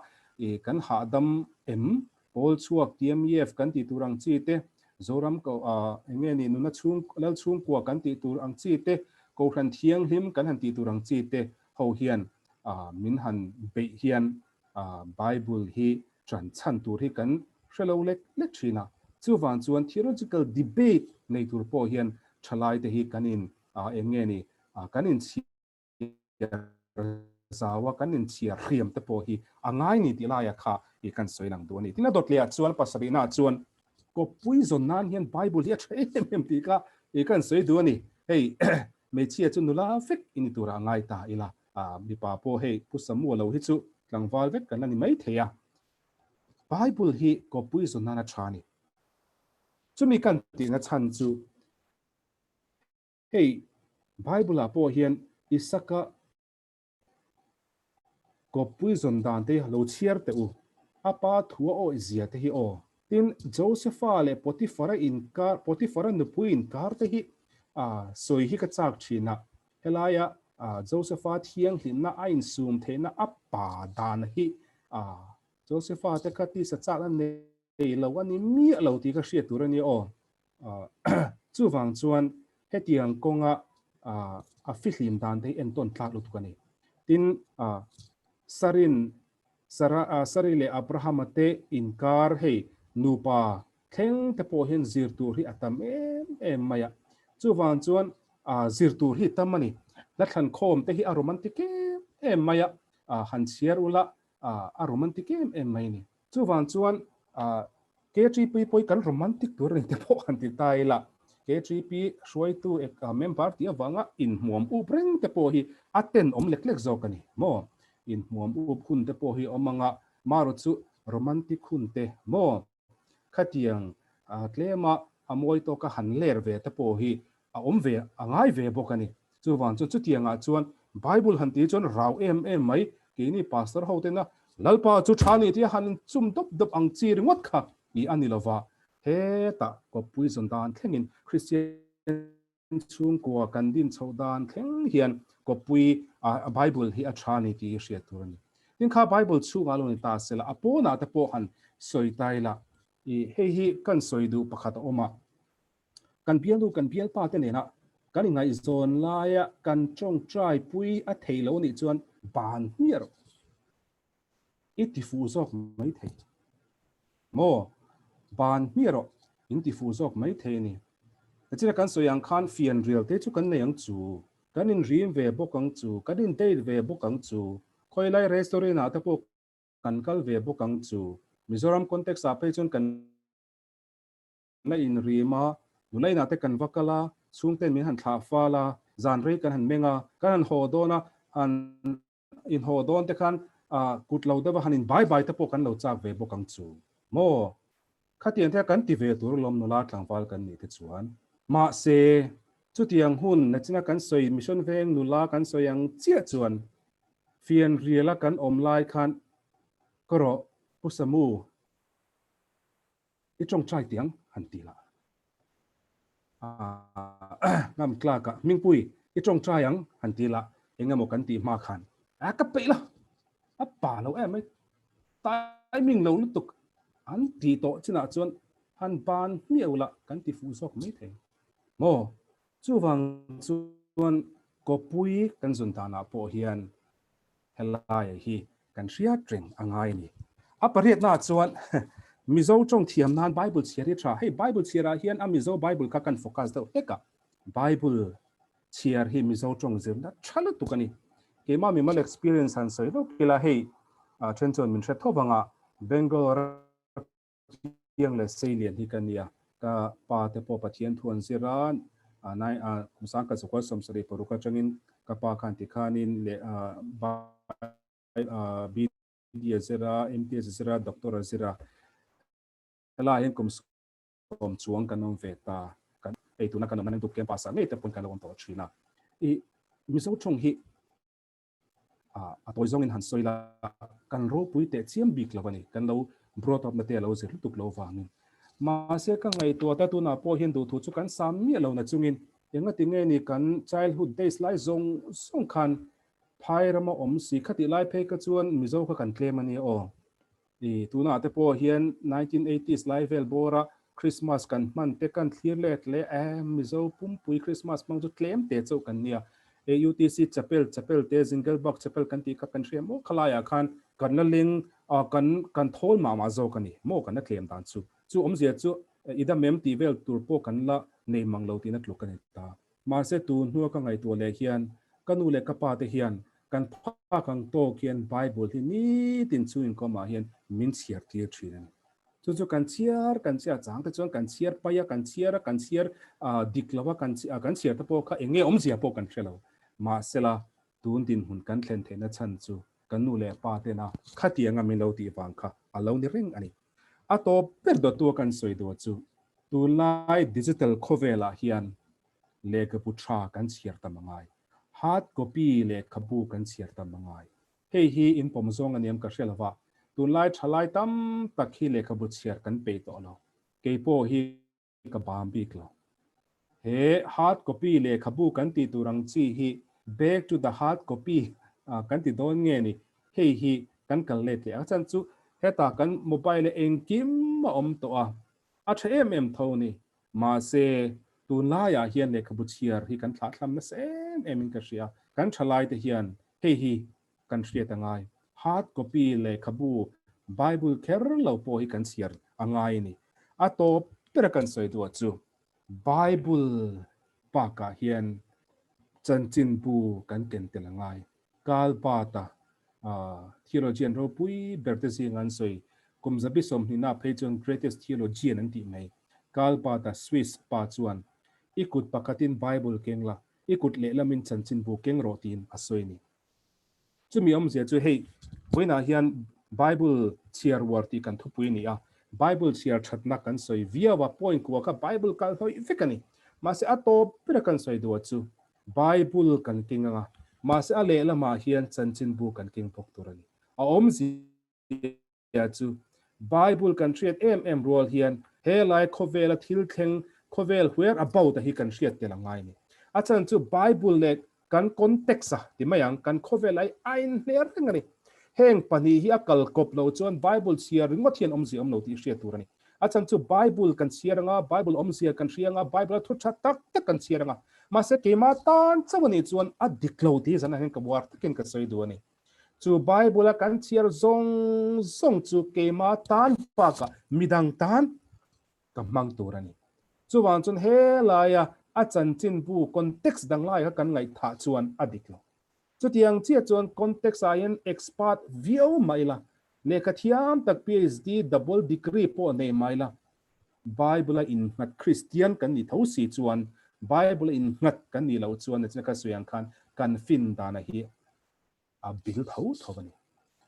ih kan hahdam em pawl chhuak TMEF kan tih tur ang chi te, Zoram ko ah eng nge ni nuna chhung lal chhungkua kan tih tur ang chi te, Kohhran thianghlim kan han tih tur ang chi te ho hian ah min han beih hian ah Bible hi ṭan chhan tur hi kan hre lo lek lek ṭhin a. Chuvang chuan theological debate nei tur pawh hian ṭhalai te hi kan in ah eng nge ni ah kan inchhiar. zau a, kan inchhiar hriam te pawh hi a ngai ni tih laia kha i kan sawi lang duh a ni. Tin, a dawt lehah chuan pasarihnaah chuan kawppui zawn nan hian Bible hi a tha em em tih kha i kan sawi duh a ni. Hei hmeichhia chu nula vek i ni turah a ngai ta ila, mipa pawh hei Pu Samua lo hi chu tlangval vek kan la ni mai thei a. Bible hi kawppui zawn nan a tha a ni. Chumi kan tihna chhan chu hei Bible ah pawh hian Isaka Kawppui zawn dan te hi lo chhiar teh u. A pa thu a awih zia te hi aw. Tin, Josepha leh Potiphara inkar, Potiphara nupui inkar te hi sawi hi ka chak thin a. Helaia Josepha thianghlimna a insum theihna a pa dan hi Josepha te kha tisa chakna nei lo a ni miah lo tih ka hriat tur a ni aw. Chuvang chuan hetiang kawnga a fihlim dan te hi entawn tlak lutuk a ni. Tin, Sarin, Sara, Sari leh Abrahama te inkar hei nupa thleng te pawh hian zir tur hi a tam em em mai a. Chuvang chuan zir tur hi tam a ni. Hla thlankhawm te hi a romantic em em mai a, han chhiar ula a romantic em em mai a ni. Chuvang chuan KTP pawh hi kan romantic tur a ni te pawh han ti ta ila, KTP hruaitu member tih avanga inhmuam up reng te pawh hi a tenawm lek lek zawk a ni maw? Inhmuam up hun te pawh hi a awm anga, marawh chu romantic hun te maw? Khatiang tlema a mawi tawka han ler ve te pawh hi a awm ve a ngai ve bawk a ni. Chuvang chuan chutiangah chuan Bible han tih chuan rau em em mai, keini pastor ho tena Lalpa chu tha ni tia han inchum dawp dawp ang chi ringawt kha i a ni lova, hetah kawppui zawn dan thlengin Kristian chhungkua kan din chhoh dan thleng hian kawppui Bible hi a tha ni tih hi hriat tur a ni. Tin kha Bible chhungah lo ni ta sela a pawnah te pawh han sawi ta ila i hei hi kan sawi duh pakhat a awm a. Kan bialnu kan bialpa te nena kan ingaihzawn laia kan tawngtai pui a thei lo nih chuan ban hmiah rawh. I ti fuh zawk mai thei. Maw? Ban hmiah rawh. In ti fuh zawk mai thei a ni. Tichuan kan sawi ang khan fianrial te chu kan nei ang chu. Kan inrim ve bawk ang chu. Kan in date ve bawk ang chu. Khawilai restaurant ah te pawh kan kal ve bawk ang chu. Mizoram context ah phei chuan kan. La inrim a, nula inah te kan va kal a, chhungten min han thlah fal a, zan rei kan han meng a, kan han haw dawn a, han inhaw dawn te khan kut lo deuh a han in bai bai te pawh kan lo chak ve bawk ang chu maw? Khatiang te kan ti ve tur alawm nula tlangval kan nih te chuan. Mahse, chutiang hun nachina kan sawi mission veng nula kan sawi ang chiah chuan fianriala kan awm lai khan ka rawh Pu Samu, I tawngtai tiang han ti la. Ngam tlak ah Hmingpui i tawngtai ang han ti la eng emaw kan tih hma khan a ka peih la a pa lo em mai timing lo lutuk an ti tawh chinah chuan han ban hmiau la kan ti fuh zawk mai thei maw chuvang chuan kawpui kan zun danah pawh hian Helai hi kan hriat reng a ngai a ni. A pariatnaah chuan Mizo tawng thiam nan Bible chhiar hi tha. Hei Bible chhiarah hian a Mizo Bible kha kan focus deuh hlek a. Bible chhiar hi Mizo tawng zirna tha lutuk a ni. Keimah mimal experience han sawi lawk ila hei then chuan min hre tho vang a, Bangalore Piang leh Seilian hi ka nia. Ka pa te pawh Pathian thu an zir a, nai kum sang ka zakua 76 atangin ka pa khan tikhanin leh BD a zir a, MTS a zir a, Doctor a zir a. Helaiah hian kum 10 chuang kan awm ve ta. Kan ei tuna kan awmna Nengdup campus ah ngei te pawn kan lo awm tawh thin a. I Mizo tawng hi a tawi zawngin han sawi la, kan ropui teh chiam bik lo a ni, kan lo brought up na te a lo zir lutuk lo vangin. Mahse ka ngaihtuah ta tunah pawh hian duhthu chu kan sam miah lo na chungin engati nge ni kan childhood days lai zawng zawng khan phai rama awm si khatih lai phei kha chuan Mizo kha kan tlem a nia aw. I tunah te pawh hian 1980s lai vel bawra Christmas kan hman te kan thlir let leh e Mizo pumpui Christmas hmang chu tlem te chauh kan nia. AUTC chapel chapel te Zingelbak chapel kan tih kha kan hria maw khalaiah khan kan la leng a kan kan thawl mah mah zawk a ni maw kan la tlem dan chu. Chu awmzia chu i dam em tih vel tur pawh kan la nei mang lo tihna tluk a ni ta. Mahse tun hnua ka ngaihtuah leh hian ka nu leh ka pa te hian Kan phak ang tawk hian Bible hi nitin chhung inkhawmah hian min chhiar tir thin a ni. Chu chu kan chhiar kan chhiar chang te chuan kan chhiar pai a, kan chhiar a, kan chhiar dik lo a, kan kan chhiar te pawh kha eng nge awmzia pawh kan hre lo. Mahsela tun dinhmun kan thlen theihna chhan chu kan nu leh pa tena khatianga min lo tih vang kha a lo ni reng a ni. A tawp ber dawtu a kan sawi duh chu tunlai digital khawvelah hian lehkhabu tha kan chhiar tam a ngai. Hard copy lehkhabu kan chhiar tam a ngai. Hei hi in pawm zawng a niam ka hre lova, tunlai thalai tam tak hi lehkhabu chhiar kan peih tawh lo. Kei pawh hi ka bam bik lo. He hard copy lehkhabu kan tih tur ang chi hi back to the hard copy kan ti dawn nge ni? Hei hi kan kal let leh a chan chu hetah kan mobile engkim a awm tawh a, a tha em em tho ni. Mahse, tunlaiah hian lehkhabu chhiar hi kan thlahthlam nasa em em in ka hria. Kan thalaite hian hei hi kan hriat a ngai. Hard copy lehkhabu Bible kher lo pawh hi kan chhiar a ngai a ni. A tawp bera kan sawi duah chu Bible bakah hian chanchinbu kan ken tel a ngai. Karl Barth-a theologian ropui berte zinga an sawi, kum zabi sawmhnihna phei chuan greatest theologian an tih mai. Karl Barth-a Swiss pa chuan, I kut pakhatin Bible keng la, i kut lehlamin chanchinbu keng rawh tiin a sawi a ni. Chumi awmzia chu hei, vawiinah hian Bible chhiar uar tih kan thupui a ni a, Bible chhiar thatna kan sawi viau a, point kua kha Bible kalhnawih vek a ni. Mahse a tawp bera kan sawi duh chu Bible kan keng anga, mahse a lehlamah hian chanchinbu kan keng bawk tur a ni. A awmzia chu Bible kan hriat em em rual hian helai khawvela thil thleng, khawvel where about a hi kan hriat tel a ngai a ni. A chhan chu Bible leh kan context a ti mai ang, kan khawvel ai a inhner reng a ni. Heng pahnih hi a kal kawp lo chuan Bible chhiar ringawt hian awmzia awm lo tih hriat tur a ni. A chhan chu Bible kan chhiar anga, Bible awmzia kan hria anga, Bible a thu tha tak tak kan chhiar anga. Mahse keimah tan chauh a nih chuan a dik lo tih zan ah hian ka buar takin ka sawi duh a ni. Chu Bible a kan chhiar zawng zawng chu keimah tan bakah midang tan ka hmang tur a ni. Chuvang chuan helaia a chanchinbu context dang lai kha kan ngaihthah chuan a dik lo. Chutiang chiah chuan context ah hian expert viau mah ila, lehkha thiam tak PhD double degree pawh nei mah ila, Bible a innghat Kristian kan nih tho si chuan Bible a innghat kan nih loh chuan nachina ka sawi ang khan kan fin dana hi a bil tho tho a ni.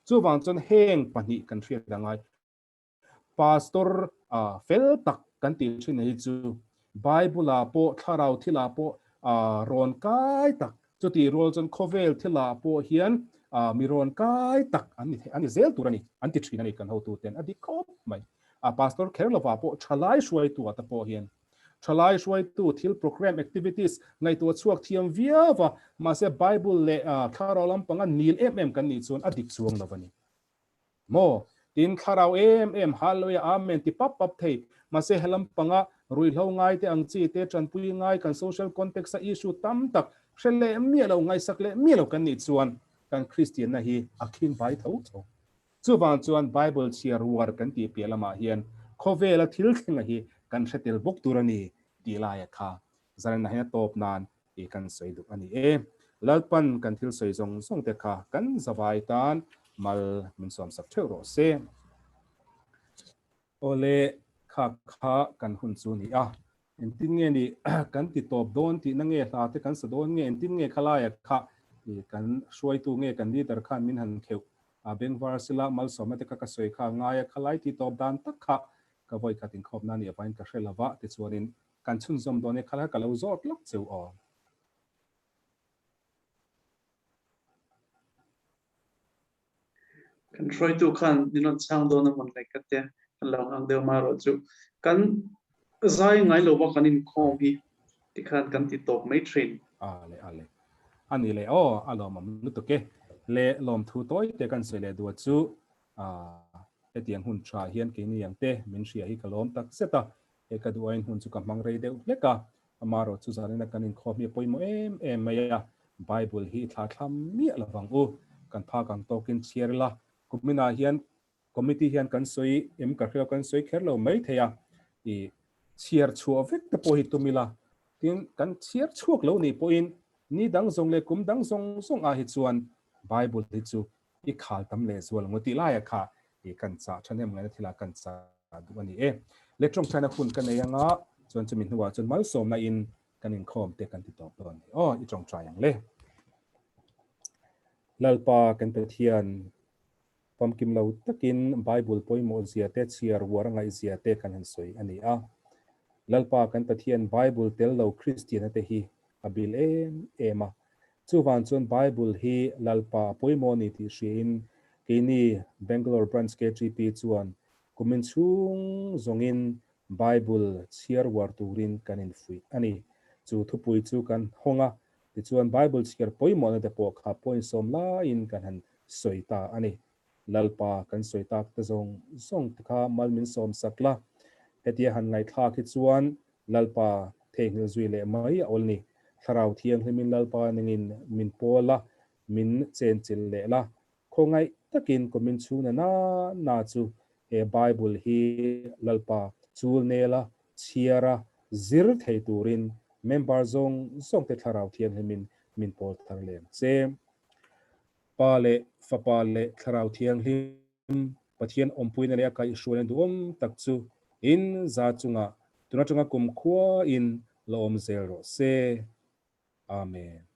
Chuvang chuan heng pahnih kan hriat a ngai. Pastor fel tak kan tih thin hi chu Bible ah pawh thlarau thil ah pawh rawn kai tak chutih rual chuan khawvel thil ah pawh hian mi rawn kai tak an ni an ni zel tur a ni an ti thin a ni kan hotu ten a dik khawp mai. Pastor kher lovah pawh thalai hruaitu ah te pawh hian thalai hruaitu thil program activities ngaihtuah chhuak thiam viau va mahse Bible leh thlarau lampanga nil em em kan nih chuan a dik chuang lo a ni. Maw? Tin, thlarau em em, Hallelujah, Amen ti pap pap thei. Mahse, helam panga ruihhlo ngai te ang chi te, tanpui ngai kan social context a issue tam tak hre leh miah lo, ngaihsak leh miah lo kan nih chuan kan Kristianna hi a khing vai tho tho. Chuvang chuan Bible chhiar uar kan tih piah lamah hian khawvela thil thlenga hi kan hre tel bawk tur a ni tih laia kha zalenna hian a tawp nan i kan sawi duh a ni e. Lalpan kan thil sawi zawng zawng te kha kan zavai tan mal min sawmsak theuh rawh se. Awle, kha kha kan hun chu ni a. Engtin nge ni kan ti tawp dawn tihna nge hla te kan sa dawn nge engtin nge khalaia kha i kan hruaitu nge kan leader khan min han kheuh a bengvar sila malsawmna te kha ka sawi kha ngai a khalai ti tawp dan tak kha ka vawi khat inkhawpna nih avangin ka hre lova tichuanin Kan chhunzawm dawn e khalai ka lo zawt lawk cheu aw. Kan hruaitu khan min rawn chhang dawn a mawn le ka tia, kan lo nghak deuh mai erawh chu kan zai ngai lo va kan inkhawm hi tikhan kan ti tawp mai thin. A le a le a ni le aw a lawmawm lutuk e le lawmthu tawi te kan sawi leh duat chu a hetiang hun tha hian keini ang te min hria hi ka lawm tak zet a He ka duh aiin hun chu ka hmang rei deuh hlek a, amaherawh chu zanina kan inkhawm hi a pawimawh em em mai a, Bible hi i thla thlam miah lo vang u, kan phak ang tawkin chhiar ila, kuminah hian committee hian kan sawi em ka hria kan sawi kher lo mai thei a, i chhiar chhuah vek te pawh hi tum ila, tin kan chhiar chhuak lo nih pawhin ni dang zawng leh kum dang zawng zawng ah hi chuan Bible hi chu i khal tam leh zual ang u tih laia kha i kan chah thahnem ngaihna thilah kan chah duh a ni e. Le tawngtaina hun ka nei anga chuan chumi hnuah chuan malsawmna in kan inkhawm te kan ti tawp dawn a ni. Aw i tawngtai ang le. Lalpa kan Pathian famkim lo takin Bible pawimawh zia te chhiar uar a ngaih zia te kan han sawi a ni a. Lalpa kan Pathian Bible tel lo Kristiana te hi a bil em em a. Chuvang chuan Bible hi Lalpa a pawimawh a ni tih hriain keini Bangalore Branch KTP chuan kumin chhung zawngin Bible chhiar uar turin kan infuih a ni. Chu thupui chu kan hawng a, tichuan Bible chhiar pawimawhna te pawh kha point sawm laiin kan han sawi ta a ni. Lalpa kan sawi tak te zawng zawng te kha mal min sawm sak la, hetia han ngaihthlak hi chuan Lalpa theihnghilh zui leh mai a awl ni. Thlarau Thianghlimin Lalpa ningin min pawl a, min chenchilh leh la. Khawngaih takin kumin chhungna na na chu he Bible hi Lalpa chul nela chhiara zir thei turin member zawng zawngte Thlarau Thianghlimin min pawl thar leh ang che. Pa leh Fapa leh Thlarau Thianghlim Pathian awmpuina leh a kaihhruaina duhawm tak chu in za chungah tun atanga kumkhua in la awm zel rawh se. Amen.